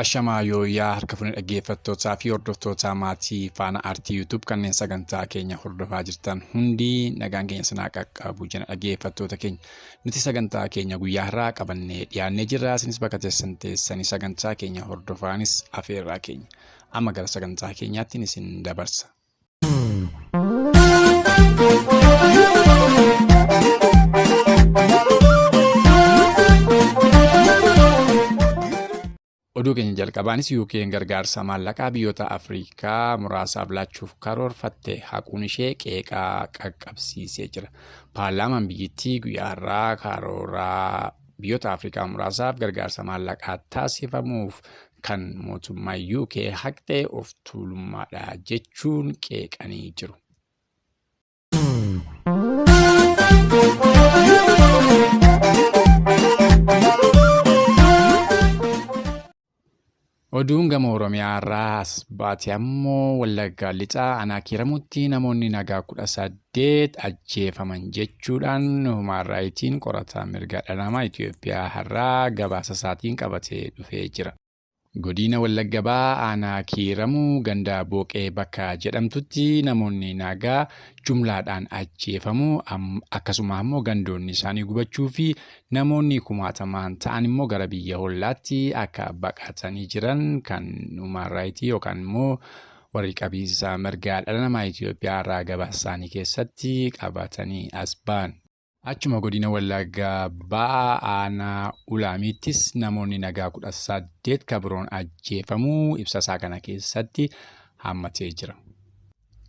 Ashamaa yooyyaa harka fuunee dhaggeeffattootaa fi hordoftoota maatii Faana Aartii YouTube kanneen sagantaa keenya hordofaa jirtan hundi nagaan keenya sinaa qaqqabu jena dhaggeeffattoota keenya. Nuti sagantaa keenya guyyaa har'aa qabannee dhiyaannee jirra. Isinis bakka teessan teessanii sagantaa keenya hordofaanis afeerraa keenya. Amma gara sagantaa keenyaatti isin dabarsa. Oduu keenya jalqabaanis UK'n gargaarsa maallaqaa biyyoota Afrikaa muraasaaf laachuuf karoorfatte haquun ishee qeeqaa qaqqabsiisee jira. Paarlaamaan biyyittii guyyaa har'aa karooraa biyyoota Afrikaa muraasaaf gargaarsa maallaqaa taasifamuuf kan mootummaa UK haqxe of tuulummaadha jechuun qeeqanii jiru. Oduun gama Oromiyaa irraa as baate ammoo Wallaggaa Lixaa aanaa Kiiramuutti namoonni nagaa 18 ajjeefaman jechuudhaan Humaan Raayitiin qorataa mirga dhala namaa Itoophiyaa har'aa gabaasa isaatiin qabatee dhufee jira. Godiina Wallagga Bahaa aanaa Kiiramuu ganda Booqee bakka jedhamtutti namoonni nagaa jumlaadhaan ajjeefamuu akkasuma ammoo gandoonni isaanii gubachuu fi namoonni kumaatamaan ta'an immoo gara biyya hollaatti akka baqatanii jiran kan Human Rights yookaan immoo warri qabiinsa mirga dhala namaa Itoophiyaa irraa gabaasa isaanii keessatti qabatanii as ba'an. Achuma godina Wallagga Bahaa aanaa Ulaamiittis namoonni nagaa 18 ka biroon ajjeefamuu ibsa isaa kana keessatti hammatee jira.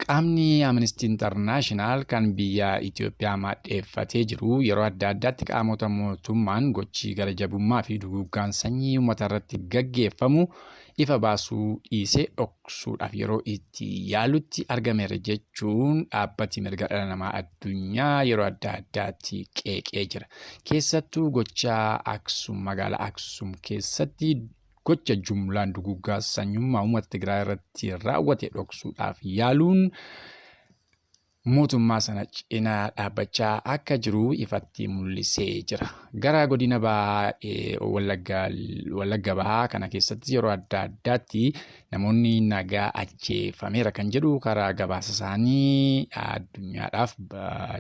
Qaamni Amnesty International kan biyya Itoophiyaa maadheeffatee jiru yeroo adda addaatti qaamota mootummaan gochi gara jabummaa fi duguuggaan sanyii uummata irratti gaggeeffamu ifa baasuu dhiisee dhoksuudhaaf yeroo itti yaalutti argameera jechuun dhaabbati mirga dhala namaa addunyaa yeroo adda addaatti qeeqee jira. Keessattuu gocha Aksum magaalaa Aksum keessatti gocha jumlaan duguuggaa sanyummaa uummata Tigraay irratti raawwate dhoksuudhaaf yaaluun mootummaa sana cinaa dhaabbachaa akka jiru ifatti mul'isee jira. Gara godina bahaa Wallagga bahaa kana keessatti yeroo adda addaatti namoonni nagaa ajjeefameera kan jedhu karaa gabaasa isaanii addunyaadhaaf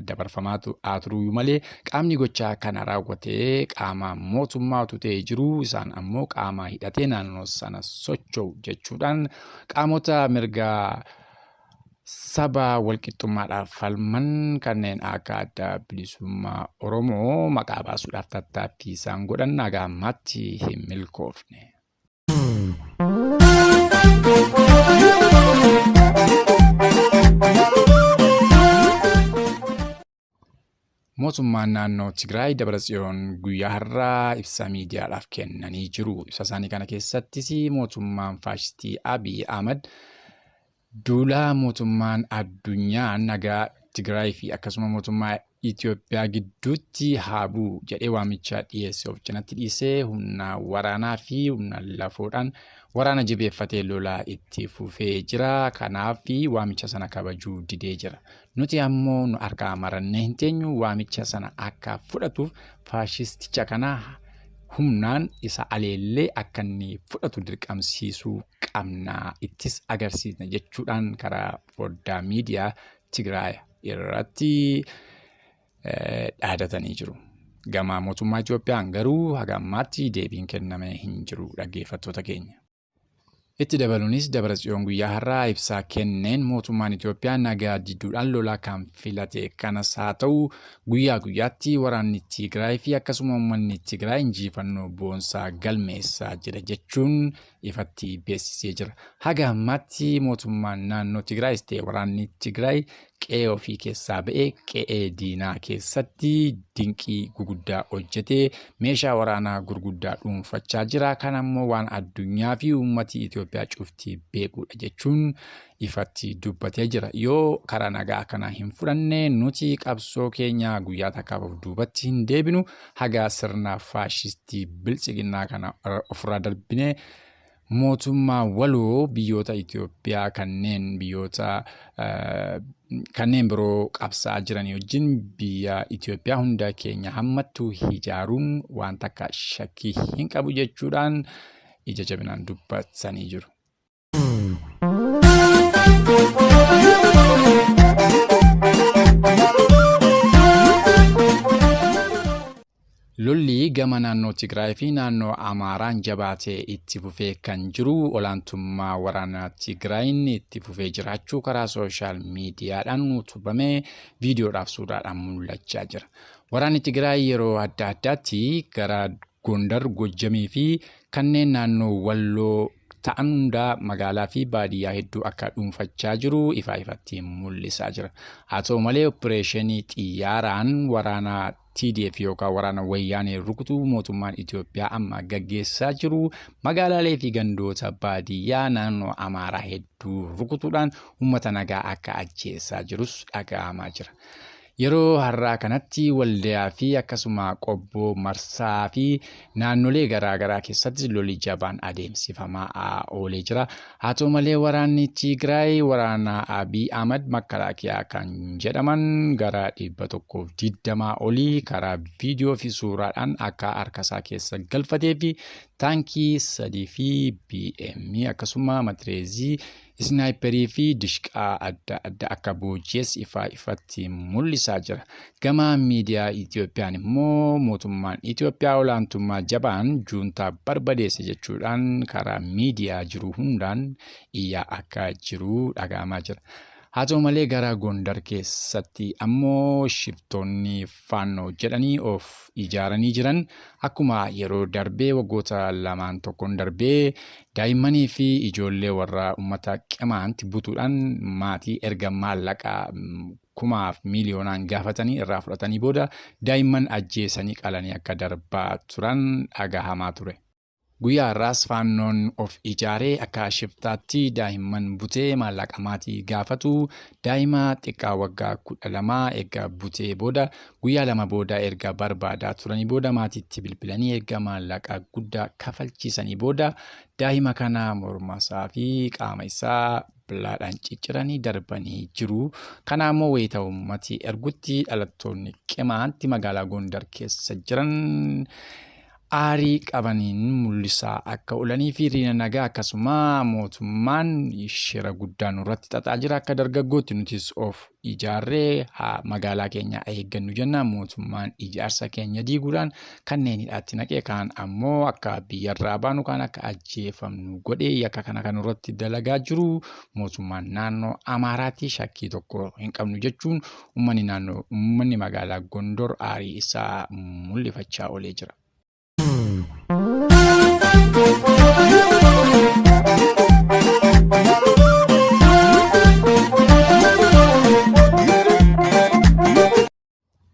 dabarfamaa turuyyuu malee qaamni gochaa kana raawwate qaama mootummaa utuu ta'ee jiru isaan ammoo qaama hidhatee naannoo sana socho'u jechuudhaan qaamota mirgaa saba walqixxummaadhaaf falman kanneen akka adda bilisummaa Oromoo maqaa baasuudhaaf tattaaffii isaan godhan haga ammaatti hin milkoofne. Mootummaan naannoo Tigraay Dabratsiyoon guyyaa har'aa ibsa miidiyaadhaaf kennanii jiru. Ibsa isaanii kana keessattis mootummaan faashistii Abiy Ahmad duula mootummaan addunyaa nagaa Tigraay fi akkasuma mootummaa Itoophiyaa gidduutti haa bu'u jedhee waamicha dhiyeesse of cinatti dhiisee humna waraanaa fi humna lafoodhaan waraana jabeeffatee lola itti fufee jira. Kanaaf waamicha sana kabajuu didee jira. Nuti ammoo nu harkaa marannee hin teenyu waamicha sana akka fudhatuuf faashisticha kana humnaan isa aleellee akka inni fudhatu dirqamsiisuu qabna ittis agarsiisna jechuudhaan karaa foddaa miidiyaa Tigraay irratti dhaadatanii jiru. Gama mootummaa Itoophiyaan garuu haga ammaatti deebiin kenname hin jiru dhaggeeffattoota keenya. Itti dabaluunis Dabratsiyoon guyyaa har'aa ibsa kenneen mootummaan Itoophiyaa nagaa didduudhaan lola kan filate kanas haa ta'u guyyaa guyyaatti waraanni Tigraay fi akkasuma uummanni Tigraay injifannoo boonsaa galmeessaa jira jechuun ifatti beeksisee jira. Haga ammaatti mootummaan naannoo Tigraayis ta'e waraanni Tigraay qe'ee ofii keessaa ba'ee qe'ee diinaa keessatti dinqii guguddaa hojjetee meeshaa waraanaa gurguddaa dhuunfachaa jira. Kan ammoo waan addunyaa fi uummati Itoophiyaa cufti beekuudha jechuun ifatti dubbatee jira. Yoo karaa nagaa akkanaa hin fudhanne nuti qabsoo keenya guyyaa takkaaf of duubatti hin deebinu haga sirna faashistii biltsiginnaa kana ofirraa darbinee mootummaa waloo biyyoota Itoophiyaa kanneen biyyoota kanneen biroo qabsaa'aa jiran wajjin biyya Itoophiyaa hunda keenya hammattu ijaaruun waan takka shakkii hin qabu jechuudhaan ija jabinaan dubbatanii jiru. Lolli gama naannoo Tigraay fi naannoo Amaaraan jabaatee itti fufee kan jiru olaantummaa waraana Tigraayin itti fufee jiraachuu karaa sooshaal miidiyaadhaan utubamee viidiyoodhaaf suuraadhaan mul'achaa jira. Waraanni Tigraay yeroo adda addaatti gara Gondar, Gojjamii fi kanneen naannoo Walloo ta'an hundaa magaalaa fi baadiyyaa hedduu akka dhuunfachaa jiru ifaa ifatti mul'isaa jira. Haa ta'u malee oppireeshinii xiyyaaraan waraana TDF yookaan waraana wayyaanee rukutuu mootummaan Itoophiyaa amma gaggeessaa jiru magaalaalee fi gandoota baadiyyaa naannoo Amaaraa hedduu rukutuudhaan uummata nagaa akka ajjeessaa jirus dhaga'amaa jira. Yeroo har'aa kanatti Waldayaa fi akkasuma Qobboo, Marsaa fi naannolee garaa garaa keessatti lolli jabaan adeemsifamaa oolee jira. Haa ta'u malee waraanni Tigraay waraana Abiy Ahmad Makkalaakiyaa kan jedhaman gara 120 olii karaa viidiyoo fi suuraadhaan akka harkasaa keessa galfatee fi taankii 3 fi BM akkasuma matireezii Isnaayiperii fi dishqaa adda adda akka booji'es ifaa ifatti mul'isaa jira. Gama miidiyaa Itoophiyaan immoo mootummaan Itoophiyaa olaantummaa jabaan juuntaa barbadeesse jechuudhaan karaa miidiyaa jiru hundaan iyyaa akka jiru dhaga'amaa jira. Haa ta'u malee gara Gondar keessatti ammoo shiftoonni Faannoo jedhanii of ijaaranii jiran akkuma yeroo darbee waggoota lamaan tokkoon darbee daa'immanii fi ijoollee warra uummata Qimaanti butuudhaan maatii erga maallaqa kumaaf miiliyoonaan gaafatanii irraa fudhatanii booda daa'imman ajjeesanii qalanii akka darbaa turan dhagahamaa ture. Guyyaa har'aas Faannoon of ijaaree akka shiftaatti daa'imman butee maallaqa maatii gaafatu daa'ima xiqqaa waggaa 12 erga butee booda guyyaa 2 booda erga barbaadaa turanii booda maatiitti bilbilanii erga maallaqa guddaa kafalchiisanii booda daa'ima kana mormasaa fi qaama isaa billaadhaan cicciranii darbanii jiru. Kana ammoo wayita uummati ergutti dhalattoonni Qimaanti magaalaa Gondar keessa jiran aarii qabaniin mul'isaa akka oolanii fi hiriira nagaa akkasuma mootummaan shira guddaa nurratti xaxaa jira akka dargaggootti nutis of ijaarree haa magaalaa keenya eeggannu jenna mootummaan ijaarsa keenya diiguudhaan kanneen hidhaatti naqee kaan ammoo akka biyyarraa baanu kaan akka ajjeefamnu godhee yakka kana kan nurratti dalagaa jiru mootummaan naannoo Amaaraatti shakkii tokko hin qabnu jechuun uummanni naannoo uummanni magaalaa Gondor aarii isaa mul'ifachaa oolee jira.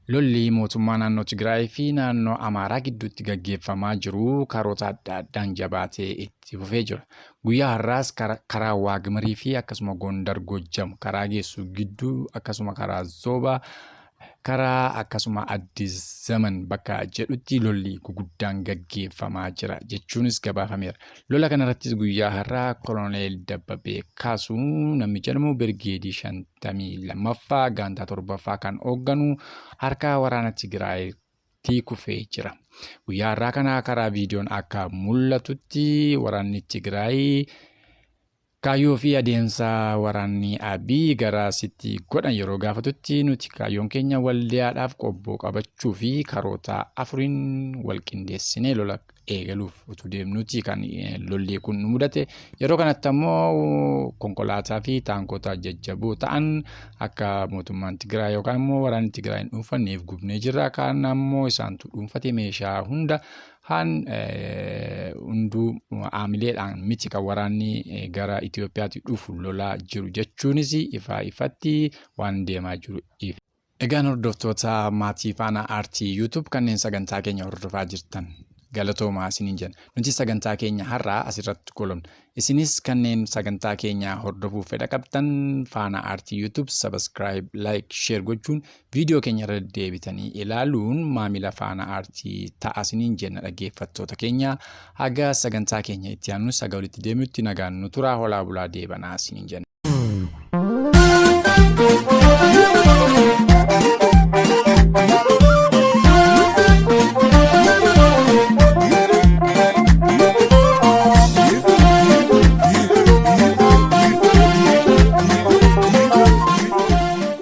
Lolli mootummaa naannoo Tigraay fi naannoo Amaaraa gidduutti gaggeeffamaa jiru karoota adda addaan jabaatee itti fufee jira. Guyyaa har'aas karaa Waagmarii fi akkasuma Gondar Gojjam karaa geessu gidduu akkasuma karaa Zoobaa karaa akkasuma Addis Zaman bakka jedhutti lolli guguddaan gaggeeffamaa jira jechuunis gabaafameera. Lola kanarrattis guyyaa har'aa Koloneel Dabbabee Kaasuu namni jedhamu birgeedii 52ffaa gaantaa 7ffaa kan hoogganu harka waraana Tigraayitti kufee jira. Guyyaa har'aa kana karaa viidiyoon akka mul'atutti waraanni Tigraay Kaayyoo fi adeemsa waraanni Abiy gara sitti godhan yeroo gaafatutti nuti kaayyoon keenya waldiyaadhaaf qobboo qabachuu fi karoota afuriin wal qindeessinee lola eegaluuf utuu deemnuti kan lolli kun nu mudate. Yeroo kanatti ammoo konkolaataa fi taankota jajjaboo ta'an akka mootummaan Tigraay yookaan immoo waraanni Tigraay hin dhuunfanneef gubnee jirra. Kaan ammoo isaantu dhuunfate meeshaa hunda Haan hunduu aamileedhaan miti kan waraanni gara Itoophiyaatti dhufu lolaa jiru jechuunis ifaa ifatti waan deemaa jiru ifa. Egaan hordoftoota maatii Faanaa Aartii YouTube kanneen sagantaa keenya hordofaa jirtan galatoomaa isiniin jenna. Nuti sagantaa keenya har'aa asirratti goolabna. Isinis kanneen sagantaa keenya hordofuuf fedha qabdan Faanaa Aartii YouTube subscribe, like, share gochuun viidiyoo keenya irra deebitanii ilaaluun maamila Faanaa Aartii ta'a isiniin jenna dhaggeeffattoota keenya. Haga sagantaa keenya itti aanu saga walitti deemnutti nagaan nu turaa holaa bulaa deebanaa isiniin jenna.